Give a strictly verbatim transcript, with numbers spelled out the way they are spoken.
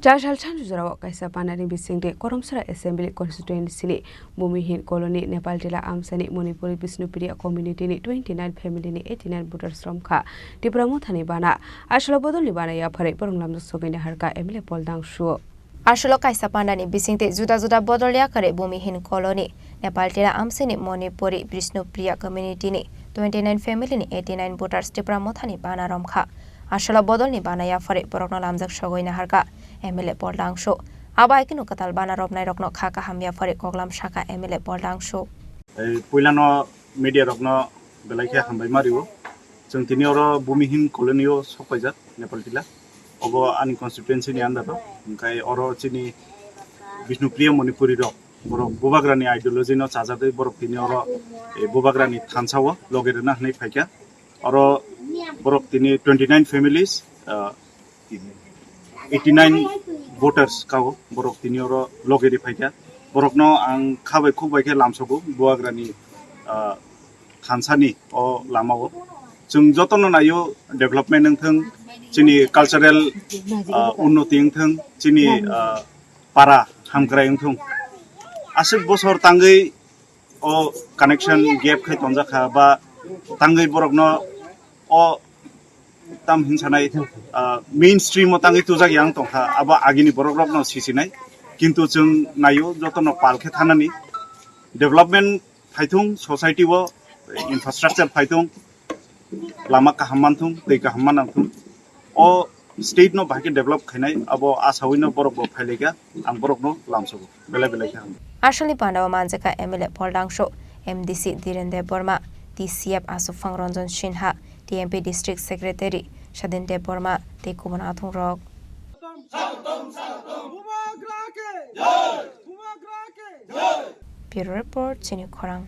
Chasal Chanchujora o kaisa panani bisingtwi Koromsora Assembly Constituency ni Bhumihin Colony Nepal Tila Amsani Manipuri Bishnupriya Community ni twenty nine family ni eighty nine voters romkha Tipra Mothani bana. Asolo bodolni bana yaphari borok lamjak sogwini harka M L A Paul Dangsu. Asolo kaisa panani bisingtwi juda juda bodol yakhari Bhumihin Colony Nepal Tila Amsani Manipuri Bishnupriya Community ni twenty nine family ni eighty nine voters Tipra Mothani bana romkha. Asolo bodolni bana yaphari borokno lamjak sogwi naharkha M L A Paul Dangsu. Abo hai kheno kwtal bana romnairokno kha kaham yaphari koklam sakha M L A Paul Dangsu. Ei puilano media rokno belai khe hambai ma rio. Chwng tini oro Bhumihin Colony o sok paijak Nepal Tila. Obo ani constituency ni under o. Hwnkhe oro chini Bishnupriya Manipuri rok borok Bubagrani ideology no chajagwi borok tini oro, eh, Bubagrani thansa o loge rwna hwnwi phaikha. Oro borok tini twenty nine families, ah, eighty nine voters kao borok tini oro loge ri phaikha. Borokno ang kha bai khuk bai khe lamsogo Bubagrani, ah, thansani o lama o. Chwng jotono naio development wngthwng, chini cultural, ah, unnoti wngthwng, chini, ah, para hamkrai wngthwng. Aswk bosor tangwi o connection gap khai tonjakha ba tangwi borokno o tam hinsanai, ah, mainstream o tangwi tujak yang tongkha, abo agini borok rokno sisinai. Kintu chwng naio jotono pal khe thanani development phaithung, society o infrastructure phaithung, lama kaham manthung, twi kaham manthung. O state no bahai khe develop khainai, abo asawi no borok bo phailaikha, ang borok no lamsogo, belai belai khe hambai. Aswlni pandao manjakha M L A Paul Dangsu, M D C Dhiren Debbarma, T C F Aswkphang Ranjan Sinha, T M P District Secretary Sadin Debbarma tei kubun athungrok. Bubagra ke jai! Bubagra ke jai! Bureau Report, Chini Khorang.